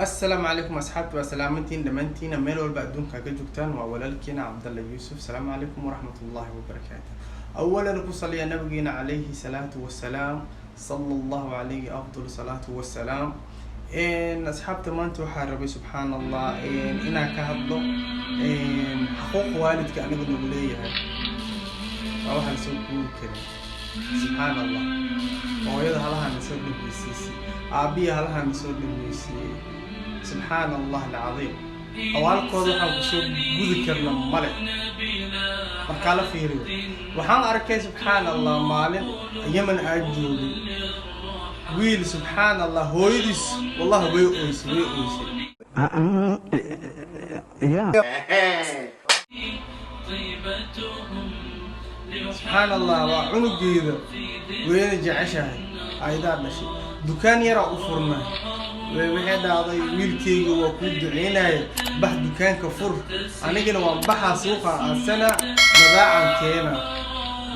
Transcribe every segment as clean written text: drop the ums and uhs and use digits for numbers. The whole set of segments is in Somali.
Assalaamu calaykum asxaabta, waa salaamantiin dhammaantiina meel walba adduunka ka joogtaan. Waa walaalkiina Cabdalla Yuusuf. Asalaamu calaykum waraxmat ullahi wabarakaatu. Awalan, ku saliya nabigeena calayhi salaatu wasalaam, sala Allahu calayhi afdal salaatu wasalaam. Asxaabta, maanta waxaa rabay, subxaan Allah, inaan ka hadlo xaquuqa waalidka aniga nagu leeyahay. Waa waxaan soo guuri karin, subxaan Allah. Hooyada halahan soo dhambeysiisay, aabiya halahan soo dhambeysiiyey, subxaan Allah alcadiim. Awaalkooda waxaan kusoo gudi karna male. Markaa la fiiriyo, waxaan arkay, subxaan Allah, maalin Yemen aad joogay, wiil, subxaan Allah, hooyadiis wallahi way oysay, way oysay. Subxaan Allah, waa cunugeeda weyna jeceshahay, aydaa dhashay. Dukaan yaraa u furnay. Waxay dhahday, "Wiilkeyga waa kuu duceynaya, bax dukaanka fur, anigana waan baxaa, suuqa aadsana, badaacan keena."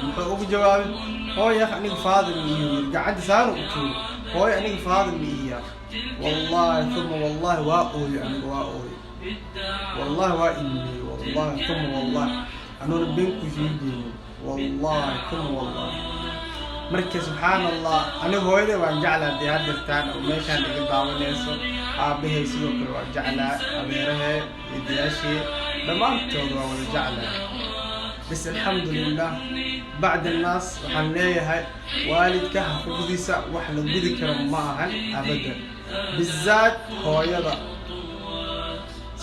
Muxuu ugu jawaabay? "Hooy akh, aniga faadil ma iyo." Yiri gacanta saanu u tuuro, "Hooy, aniga faadil ma iya." Wallahi uma wallahi waa ooye, aniga waa ooye, wallahi waa ilmiyey, wallahi uma wallahi, anuuna been ku sheegeynin, wallahi uma wallahi. Marka subxaan Allah, aniga hooyaday waan jeclaa, dee hadirtaan oo meeshaan iga daawanayso. Aabahay sidoo kale waan jeclaa, adeerahee, eedayaashii, dhammaantood waa wada jeclaa. Bas alxamdulilah, bacd annaas waxaan leeyahay, waalidka xuquuqdiisa wax la gudi karo ma ahan abadan, bizaat hooyada.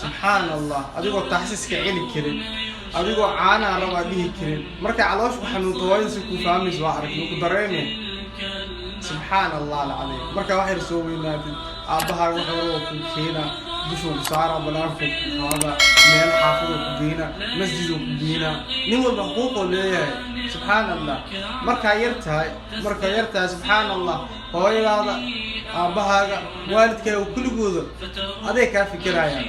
Subxaan Allah, adigoo taxsiiska celi karin, adigoo caanaa rabaa dhihi karin, markay caloosha ku xanuunto, hooyada si kuu fahmayso waa arag ku dareemay, subxaan Allah alcadiim. Markaa wax yar soo weynaatid, aabbahaaga wax hore waa kuu keenaa, dushuu ku saaraa, banaankuu ku qaadaa, meel xaafaduu ku geynaa, masjiduu ku geynaa. Nin walba xuquuquu leeyahay, subxaan Allah. Markaa yar tahay, markaa yar tahay, subxaan Allah, hooyadaada, aabbahaaga, waalidkaaga kulligooda aday kaa fikirayaan.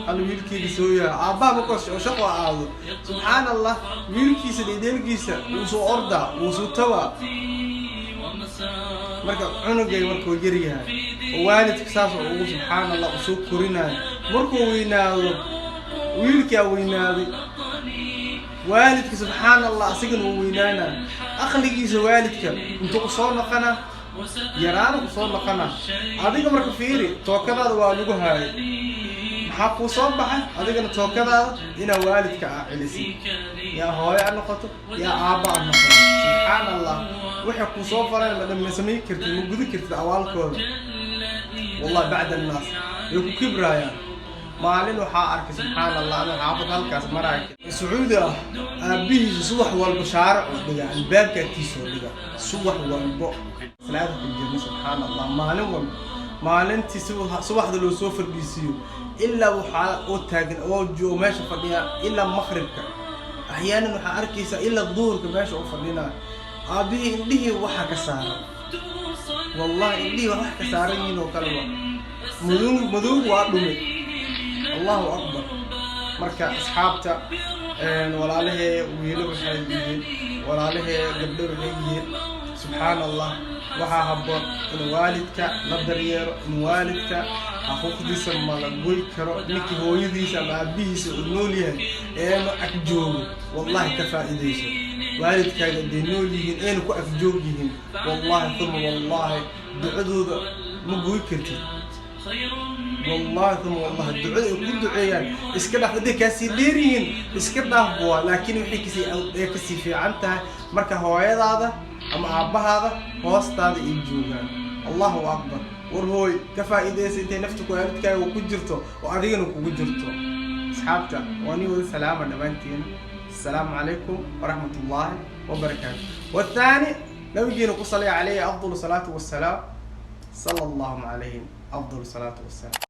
Alla, wiilkeyga soo yahay. Aabbaha markaas oo shaqo aado, subxaan Allah, wiilkiisa dheedheelkiisa wuu soo ordaa, wuu soo tabaa. Marka cunugay markuu yar yahay oo waalidka saas oo ugu, subxaan Allah, usoo korinayo, markuu weynaado, wiilkaa weynaaday, waalidka, subxaan Allah, asigana wuu weynaanaa. Aqligiisa waalidka intuu usoo noqona, yaraana usoo noqona. Adiga marka fiiri, tookadaada waa lagu haayay, maxaa kuu soo baxay? Adigana tookadaada inaa waalidka aa celisid, yaa hooyo a noqoto, yaa aabba a noqoto. Subxaan Allah, waxay kuu soo fareen ma dhama samayn kartid, ma gudi kartid awaalkooda. Wallahi, bacd annaas way ku kibraayaan. Maalin waxaa arkay, subxaan Allah, anuu xaafad halkaas maraya, Sacuudi ah, aabihiisa subax walba shaaric oo dhiga, albaabka agtiisa oo dhiga, subax walbo salaada ku jirna. Subxaan Allah, maalin walba, maalintii subaxda loo soo fadhiisiiyo ilaa waxaa oo taagan oo joogo meesha fadhiya ilaa maqribka. Axyaanan waxaa arkaysaa ilaa duhurka meesha u fadhinaa. Aabihii indhihii waxaa ka saaran, wallahi indhihii wax ka saaran yihiin oo kaleba madow madow waa dhumay. Allahu akbar. Marka asxaabta, walaalahee wiilo waxay yihiin, walaalahee gabdho waxay yihiin, subxaan Allah, waxaa habboon in waalidka la daryeero, in waalidka xuquuqdiisa mala goy karo. Ninkii hooyadiisa ama aabihiisa uu nool yahay eenu ag joogo, wallahi ka faa'iidayso. Waalidkaaga hadday nool yihiin, ayna ku agjoog yihiin, wallahi uma wallahi ducadooda ma goy kartid. Wallahi uma wallahi, ducada ay ku duceeyaan iska dhaaf. Hadday kaasii dheer yihiin, iska dhaaf buwa, laakiin waxay kasii ay kasii fiican tahay marka hooyadaada ama aabbahaada hoostaada ay joogaan. Allahu akbar. War hooy, ka faa'iidaysa intay nafta ku waalidkaaga ku jirto oo adigana kugu jirto. Asxaabta, waa nii wada salaama dhammaantiin. Asalaamu calaykum waraxmat ullaahi wabarakaatu. والثاني, nabigeena ku salaya calayhi afdal salaatu wassalaam, sala Allahu calayhim afdal salaatu wassalaam.